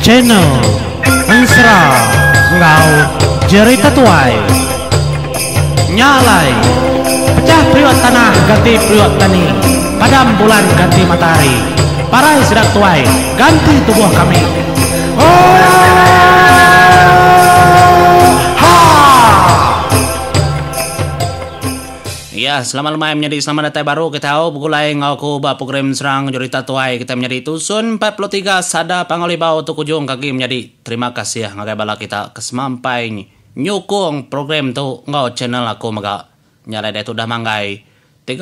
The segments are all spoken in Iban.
Channel Ensera enggau Jerita Tuai. Nya alai, pecah periuk tanah ganti periuk tani, padam bulan ganti matahari, parai sida tuai ganti tubuh kami. Oohaa! Ya, selamat lemai menyadi selamat datai baru ke tau begulai enggau aku ba program Serang Jerita Tuai kita menyadi tusun 43 Sada Panggau Libau tu kujung ke agi menyadi. Terima kasih ngagai bala kita ke semampai nyukung program tu enggau channel aku mega. Nya alai diatu udah manggai 31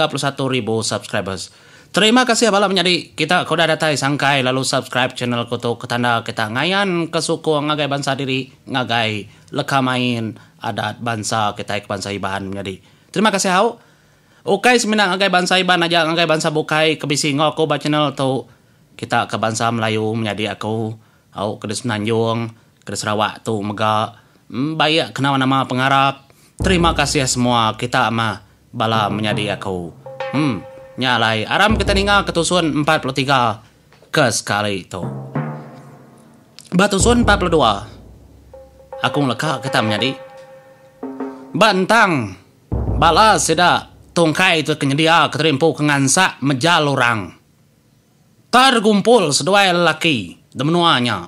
ribu subscribers. Terima kasih bala menyadi kita ke udah datai sangkai lalu subscribe channel aku tu ke tanda kita ngayan ke sukung ngagai bansa diri ngagai leka main adat bansa kitai ke bansa Iban menyadi. Terima kasih au. Ukai semina ngagai bansa Iban aja ngagai bansa bukai ke bisi enggau aku ba channel tu. Kita ke bansa Melayu menyadi aku au ke di Semenanjung, ke di Sarawak tu mega baik ke nama-nama pengarap. Terima kasih semua kita mah bala menyadi aku. Em nya alai aram kita ninga ke tusun 43 ke sekali tu. Ba tusun 42 aku ngeleka kita menyadi. Ba entang bala sida tungkai tu ke nyedia ke terimpu ke ngansak mejal orang. Tergumpul seduai lelaki de menua nya.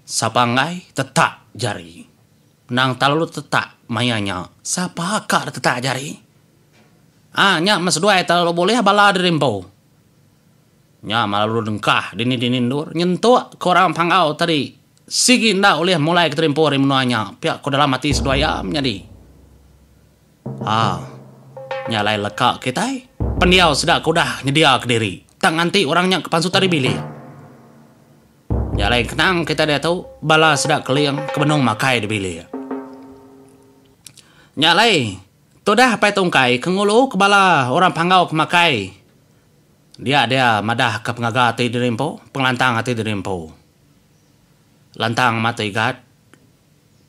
Sapa enggai tetak jari. Endang talalu tetak maya nya. Sapa ka de tetak jari. Aa nya meh seduai talalu bulih bala diri empu. Nya meh lalu dengkah dini-dini endur nyentuk ke orang Panggau tadi sigi enda ulih mulai ke terimpu ari menua nya pia ku dalam ati seduai iya menyadi. Aa nya alai leka kitai pendiau sida ke udah nyedia kediri tang nganti orang nya ke pansut ari bilik. Nya alai kenang kitai diatu bala sida keling ke benung makai di bilik. Nya alai tudah apai tungkai ke ngulu ke bala orang Panggau ke makai dia dia madah ke pengaga ati diri empu, pengelantang ati diri empu. Lantang amat tu igat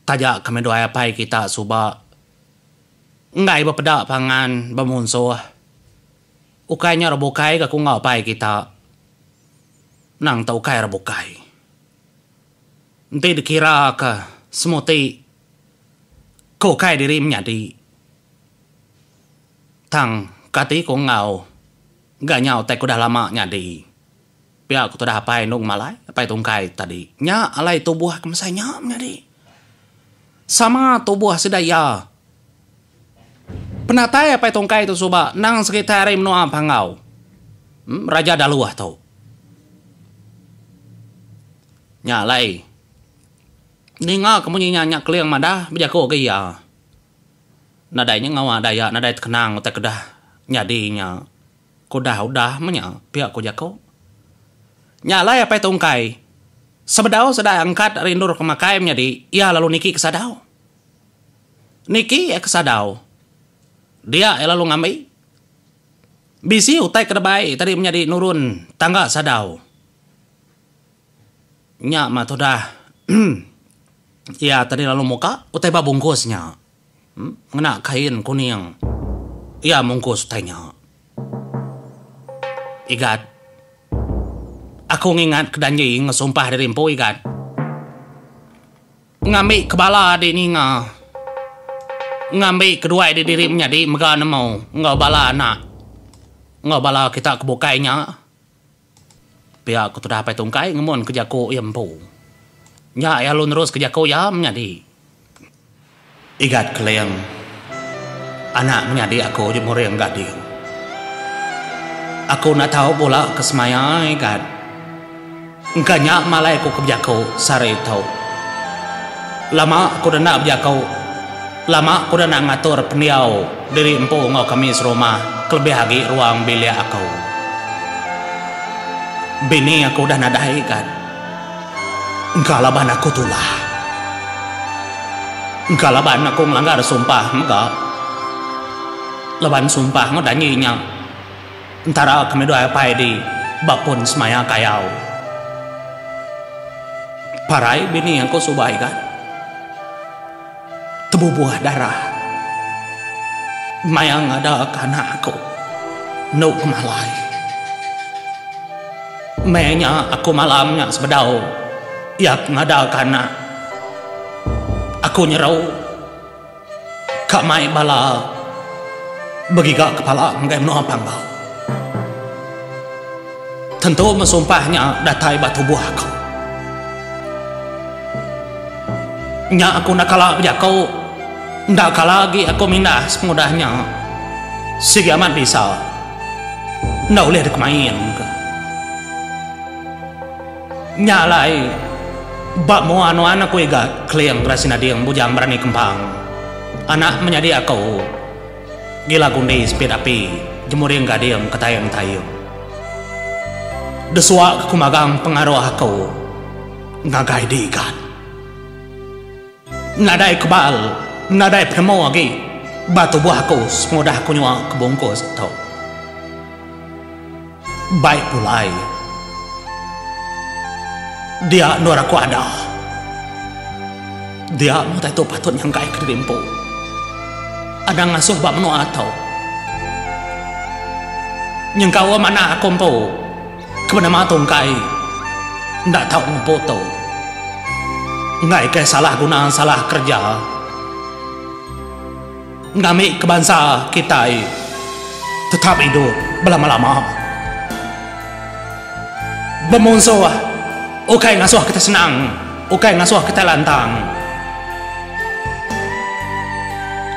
taja kami duai apai kita suba enggai bepeda pangan bemunsuh. Ukai nya orang bukai ga ku enggau apai kita. Nang tau ukai orang bukai. Enti dikira ke semuti ke ukai diri menyadi. Tang kati ku enggau ga nya utai ke udah lama nyadi. Pia ku tudah apai enu ngemalai, apai tungkai tadi. Nya alai tubuh ke mesai nya menyadi. Sama tubuh sida iya. Penatai apai tungkai tu suba endang sekitar ari menua Panggau. Raja Daluh tu. Nya alai ninga ke munyi nya nya Keling madah bejaku agi iya. Nadai nya ngawa daya nadai tekenang utai ke dah nyadi nya. Ke udah udah meh nya pia ku jaku. Nya alai apai tungkai sebedau sida angkat ari endur ke makai menyadi iya lalu niki ke sadau. Niki iya ke sadau. Dia iya lalu ngambi. Bisi utai ke debai tadi menyadi nurun tangga sadau. Nya mah tudah iya tadi lalu muka utai ba bungkus nya. Ngena kain kuning iya mungkus utai nya. Igat. Aku ngingat ke danji enggau sumpah diri empu Igat. Ngambi ke bala adi ninga. Ngambi keduai di diri menyadi mega nemu enggau bala anak enggau bala kita ke bukai nya. Pia ku tudah Apai Tungkai ngemun ke jaku iya empu. Nya iya lalu nerus ke jaku iya menyadi. Igat Keling, anak menyadi aku Jemuring Gading. Aku enda tau bula ke semaya Igat. Engka nya malai ku ke bejaku sehari tu. Lama ku denda bejaku, lama ku denda ngatur pendiau diri empu enggau kami serumah kelebih agi ruang bilik aku. Bini aku udah nadai kan. Engka laban aku tulah. Engka laban aku ngelanggar sumpah mega. Laban sumpah enggau danji nya. Entara kami duai apai di ba pun semaya kayau. Parai bini aku suba igat. Tebubuh darah. Maya ngada ke anak aku endu ngemalai. Meh nya aku malam nya sebedau. Iya ke ngadaka anak. Aku nyeru ka mai bala begiga kepala ngagai menua Panggau. Tentu meh sumpah nya datai ba tubuh aku. Nya aku enda kala bejaku, enda kala agi aku mindah sepengudah nya. Sigi amat bisa. Enda ulih dikemain ka. Nya alai, ba mua nuan aku iga Keling Gerasi Nading Bujang Berani Kempang. Anak menyadi aku, Gila Gundi Sepit Api Jemuring Gading Ketaing Taing. Desuak ke ku magang pengaruh aku ngagai di Igan. Nadai kebal, nadai penemu agi ba tubuh aku sepengudah aku nyua ke bungkus tu. Bai pulai. Dia endur aku ada. Dia meh utai tu patut nyangkai ke diri empu. Anang ngasuh ba menua tu. Nyengkaum anak aku empu ke benama Tungkai enda tau ngempu tu. Enggai ke salah guna salah kereja. Ngambi ke bansa kitai tetap idup belama-lama. Bemunsuh ukai ngasuh kitai senang, ukai ngasuh kitai lantang.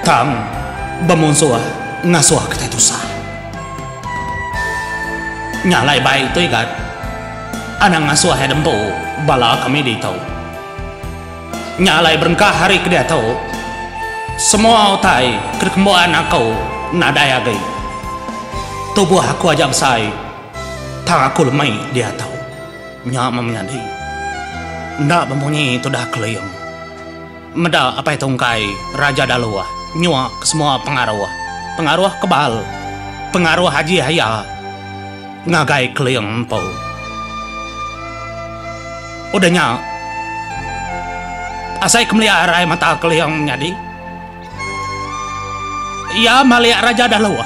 Tang bemunsuh ngasuh kitai tusah. Nya alai bai tu igat anang ngasuh iya dempu bala kami ditu. Nya alai berengkah hari ke diatu, semua utai ke dikembuan aku nadai agi. Tubuh aku aja besai, tang aku lemi diatu. Nya meh menyadi. Enda bemunyi tudah Keling. Meda Apai Tungkai, Raja Daluh, nyua ke semua pengaruh, pengaruh kebal, pengaruh ajih iya ngagai Keling empu. Udah nya, asai ke meliar ai mata Keling nyadi. Iya malik Raja Daluh.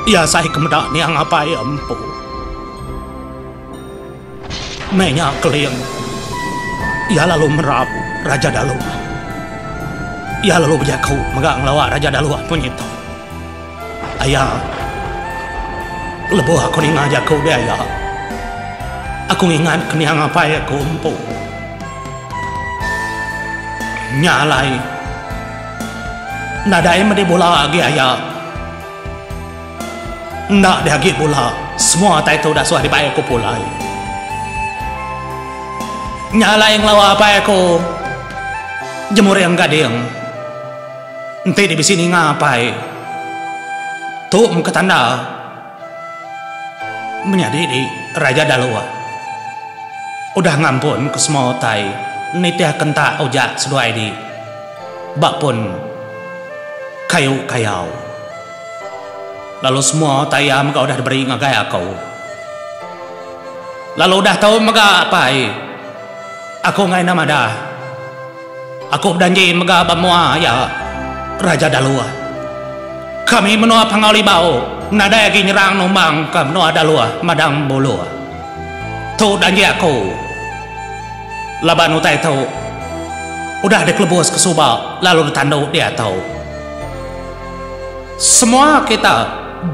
Iya asai ke meda niang apai iya empu. Meh nya Keling, iya lalu merap Raja Daluh. Iya lalu bejaku mega ngelawa Raja Daluh munyi tu. Aya. Lebuh aku ninga jaku deh aya. Aku ngingat ke niang apai aku empu. Nya alai. Nadai meh dibula agi aya. Enda deh agi bula semua utai tu udah suah dibai aku pulai. Nya alai ngelawa apai aku Jemuring Gading. Enti di bisi ninga apai tu meh ke tanda menyadi di Raja Daluh udah ngampun ke semua utai nitih ke entak ujak seduai di ba pun kayu kayau lalu semua utai iya mega udah diberi ngagai aku lalu udah tu mega apai aku enggai enda madah. Aku bedanji mega ba mua iya, Raja Daluh. Kami menua Panggau Libau nadai agi nyerang numbang ka menua Daluh Madang Buluh. Tu danji aku laban utai tu udah dikelebus ke suba lalu ditandu diatu. Semua kita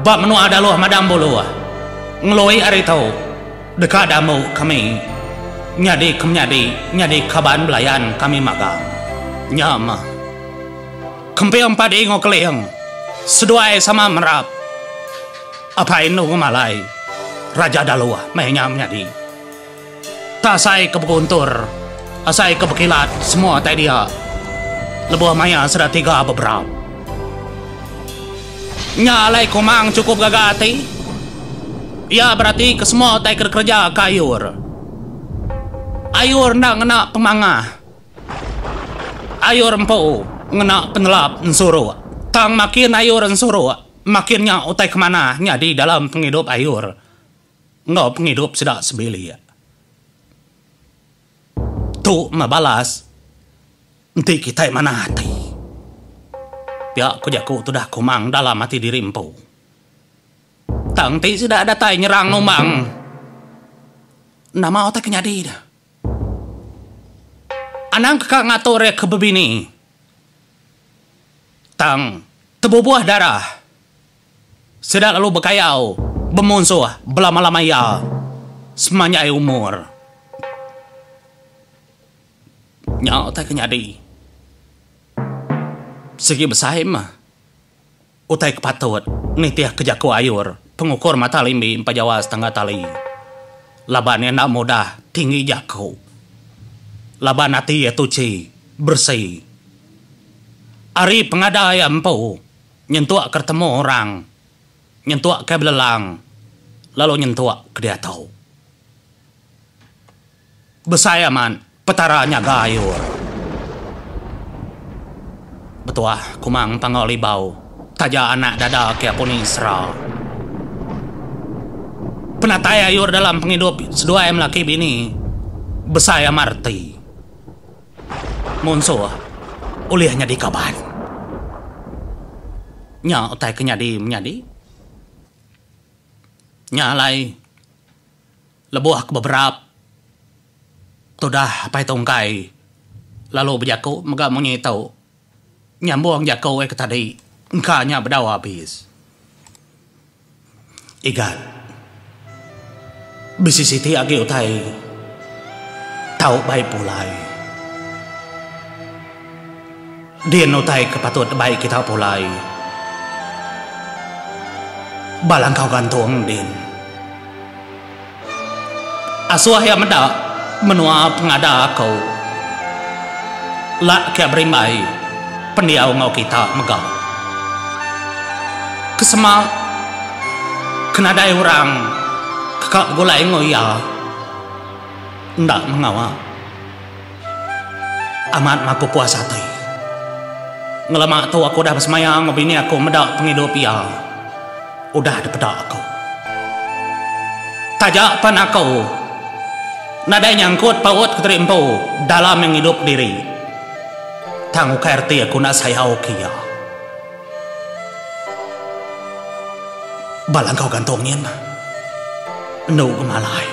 ba menua Daluh Madang Buluh ngelui ari tu. Deka damu kami nyadi ke menyadi nyadi kaban belayan kami magang. Nya meh. Kemping padi enggau keling seduai sama merap apai endu ngemalai Raja Daluh meh nya menyadi. Tak asai ke beguntur asai ke bekilat semua tai dia lebuh maya sida tiga beberap. Nya alai Kumang chukup gaga ati. Iya beratika semua utai ke dikereja ke Ayur. Ayur enda ngena pemangah. Ayur empu ngena penelap ensuruk. Tang makin Ayur ensuruk, makin nya utai ke manah nyadi dalam pengidup Ayur enggau pengidup sida sebilik. Tu meh balas. Enti kitai manah ati. Pia ku jaku tudah Kumang dalam ati diri empu. Tang enti sida datai nyerang numbang. Nama utai ke nyadi deh. Anang ke ka ngatur iya ke bebini. Tang tebubuh darah. Sida lalu bekayau bemunsuh belama-lama iya semanjai umur. Nya utai ke nyadi. Sigi besai mah. Utai ke patut nitihka jaku ayur pengukur mata limbi empa jawa setengah tali. Laban iya enda mudah tinggi jaku. Laban ati iya tuchi, beresi. Ari pengada iya empu nyentuk ke retemu orang, nyentuk ke belelang lalu nyentuk ke diatu. Besai amat Petara nyaga ayur. Betuah Kumang Panggau Libau taja anak dada ke Puni Sera. Penatai ayur dalam pengidup seduai melaki bini besai amat reti. Munsuh ulih nyadi kaban. Nya utai ke nyadi menyadi. Nya alai. Lebuh ke beberap tudah Apai Tungkai lalu bejaku mega munyi tu nyambung jaku iya ke tadi engka nya bedau abis. Igat bisi siti agi utai tau bai pulai. Din utai ke patut bai kita pulai. Ba langkau gantung din. Asuh iya meda menua pengada aku. La ke berimbai pendiau enggau kita mega. Ke sema ke nadai orang ke ka begulai enggau iya enda mengawa. Amat meh aku puas ati. Ngelama tu aku udah besemaya enggau bini aku meda pengidup iya udah dipeda aku. Taja pan aku nadai nyangkut paut kediri empu dalam iya ngidup diri, tang ukai reti aku enda sayau ke iya. Ba langkau gantung nyin endu gemalai.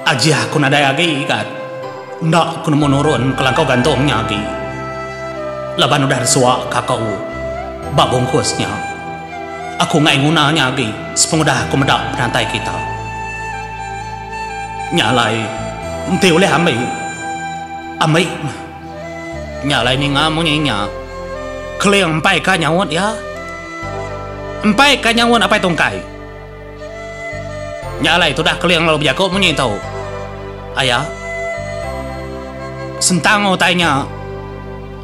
Ajih aku nadai agi kat. Enda aku nemu nurun ke langkau gantung nya agi. Laban udah resuak ka aku ba bungkus nya. Aku enggai nguna nya agi sepengudah aku meda penatai kita. Nya alai enti ulih ambi, ambi meh. Nya alai ninga munyi nya. Keling empai ka nyaut iya. Empai ka nyaut apai tungkai. Nya alai tudah Keling lalu bejaku munyi tu, Aya, sentang utai nya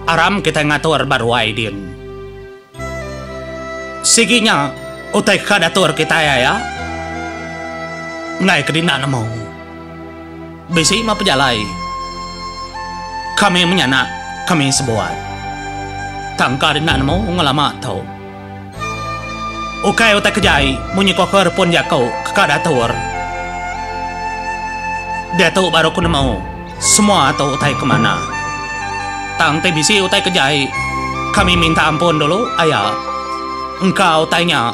aram kitai ngatur ba ruai din. Sigi nya utai ke ka diatur kitai aya, enggai ke dinda nemu. Bisi meh pejalai kami menyanak kami sebuat. Tang ka dinda nemu ngelama tu. Ukai utai ke jai munyi ko ke repun jaku ke ka diatur. Diatu baru ku nemu semua tu utai ke manah. Tang ti bisi utai ke jai kami minta ampun dulu aya. Engka utai nya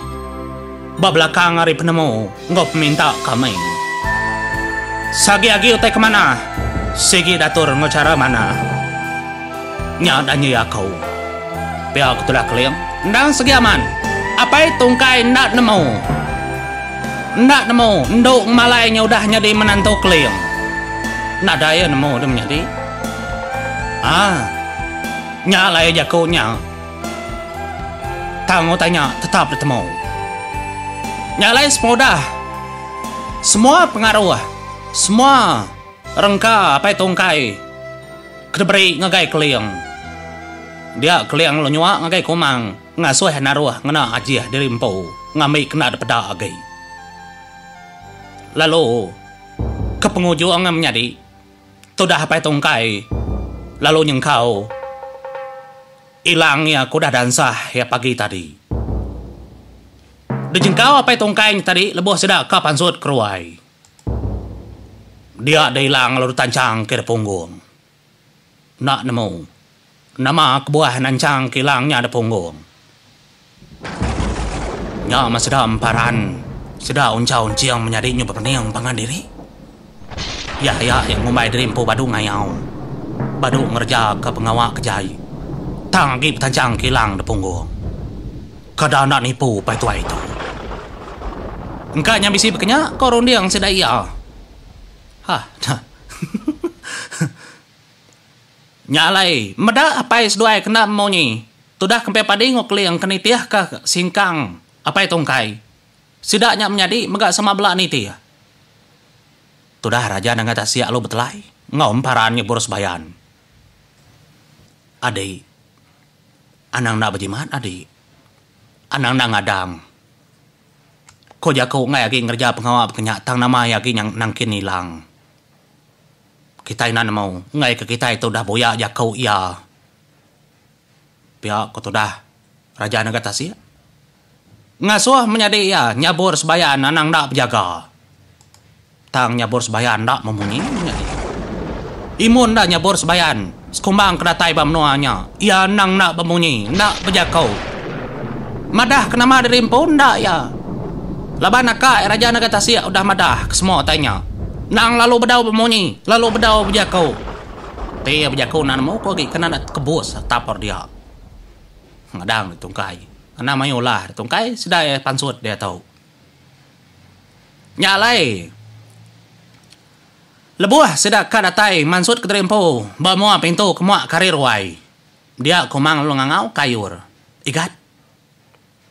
ba belakang ari penemu enggau peminta kami. Seagi agi utai ke manah sigi diatur enggau chara manah. Nya danji aku. Pia ku tudah Keling. Endang segi amat. Apai Tungkai enda nemu. Enda nemu endu ngemalai nya udah nyadi menantu Keling. Nadai iya nemu deh menyadi. Aa. Nya alai jaku nya. Tang utai nya tetap ditemu. Nya alai sepengudah semua pengaruh, semua rengka Apai Tungkai. Ke diberi ngagai Keling. Dia Keling lalu nyua ngagai Kumang ngasuh iya naruh ngena ajih diri empu ngambi kena dipeda agi. Lalu ke pengujung iya menyadi tudah Apai Tungkai lalu nyengkau ilang iya ke udah dansah iya pagi tadi. Dijengkau Apai Tungkai nya tadi lebuh sida ka pansut keruai. Dia deh ilang lalu ditanchang ke depunggung. Enda nemu nama kebuah nanchang ke ilang nya depunggung. Nya meh sida emparan. Sida unchau enching menyadi nyu bepening pangan diri. Iya iya iya ngumbai diri empu badu ngayau, badu ngerejaka pengawa ke jai tang agi betanchang kilang da punggung. Kada enda nipu pai tuai tu. Engka nya bisi bekenya ko runding sida iya. Hah. Nya alai, meda apai seduai kena munyi tudah kemping padi enggau keling ke nitihka singkang apai tungkai. Sida nya menyadi mega sama bela nitih. Tudah raja nengah tasik lalu betelai enggau emparan nyebur sebayan. Adi. Anang enda bejimat adi. Anang enda ngadang. Ko jaku enggai agi ngereja pengawa baka nya tang nama iya agi nangkin ilang. Kitai enda nemu enggai ke kitai tu udah buya jaku iya. Pia ko tudah Raja Nengah Tasik. Ngasuh menyadi iya nyabur sebayan anang enda bejaga. Tang nyabur sebayan enda memunyi menyadi. Imun enda nyabur sebayan sekumbang ke datai ba menua nya iya endang enda bemunyi enda bejaku. Madah ke nama diri empu enda iya. Laban aka Raja Nengah Tasik udah madah ke semua utai nya. Endang lalu bedau bemunyi, lalu bedau bejaku. Ti iya bejaku enda nemu ku agi kena enda kebus tap dia. Ngadang ditungkai. Anang mayuh ulah ditungkai sida iya pansut diatu. Nya alai lebuh sida ka datai mansut kediri empu ba mua pintu ke mua ke ari ruai. Dia Kumang lalu ngangau kayur. Igat.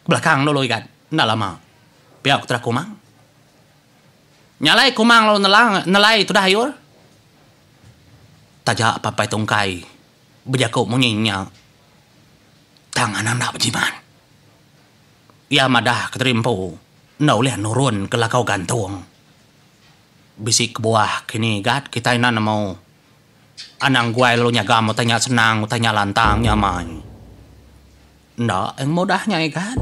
Belakang dulu Igat. Enda lama. Pia ku tudah Kumang. Nya alai Kumang lalu nelang nelai tudah ayur. Taja papai tungkai bejaku munyi nya. Tang anang enda bejimat. Iya madah kediri empu enda ulih nurun ke lagau gantung. Bisi kebuah kini Igat kitai enda nemu. Anang guai lalu nyagam utai nya senang, utai nya lantang nyamai. Enda eng mudah nya igan.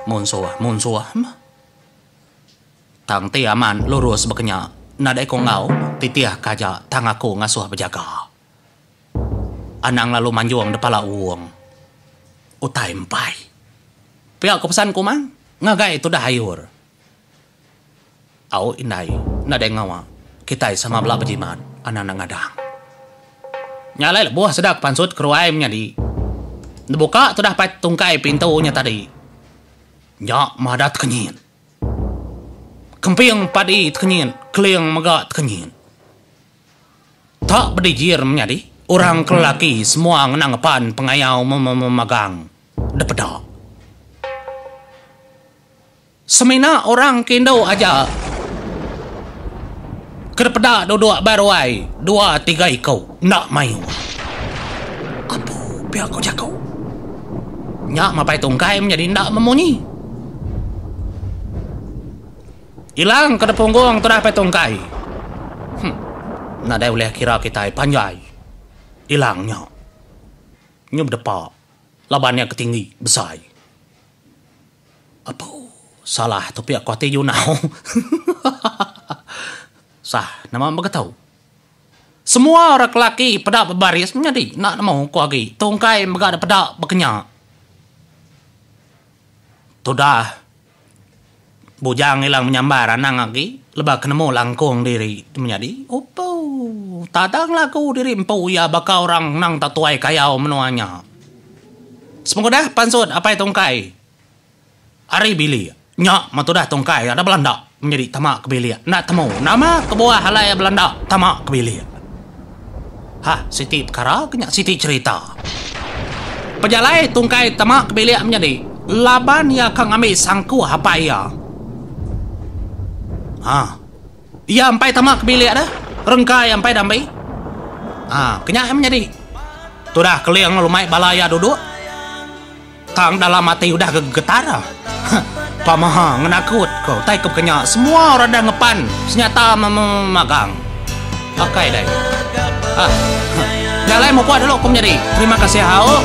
Munsuh, munsuh meh. Tang ti amat lurus baka nya, nadai ku enggau titih ka aja tang aku ngasuh bejaga. Anang lalu manjung depala wung. Utai empai. Pia ku pesan Kumang ngagai tudah ayur. Au indai, nadai ngawa. Kitai sama bela bejimat, anang enda ngadang. Nya alai lebuh sida ke pansut ke ruai menyadi. Nebuka tudah pai tungkai pintu nya tadi. Nya madah tekenyit. Kemping padi tekenyit, keling mega tekenyit. Tak bedijir menyadi, orang ke lelaki semua ngena ngepan pengayau memagang depeda. Semina orang ke indu aja ke dipeda duduk ba ruai dua tiga iku enda mayuh. Apu pia ku jaku. Nya mapai tungkai menyadi enda memunyi. Ilang ke dipunggung tudah pai tungkai. Huh. Nadai ulih kira kitai panjai ilang nya. Nyu bedepa laban iya ke tinggi besai. Apu salah tu pia ku ati Junau. Sah nama mega tau. Semua orang kelaki peda bebaris menyadi enda nemu ku agi tungkai mega da peda bekenya. Tudah bujang ilang menyambar anang agi leba ke nemu langkung diri menyadi. Upu tadang lagu diri empu iya baka orang nang tatuai kayau menua nya. Sepengudah pansut apai tungkai ari bilik nya meh tudah tungkai ada belanda menyadi tama ke bilik enda temu nama kebuah alai belanda tama ke bilik. Hah siti pekara ke nya siti cherita. Pejalai tungkai tama ke bilik menyadi laban iya ka ngambi sangkuh apai iya. Ha Iya empai tama ke bilik deh. Rengka iya empai dambi. Ha, ke nya iya menyadi. Tudah Keling lalu mai bala iya duduk. Tang dalam ati udah gegetar. Huh, pama ngenakut ko utai ke baka nya. Semua orang dah ngepan senyata memagang. Akai dai. Ha. Nya alai mupuk dulu ku menyadi. Terima kasih au.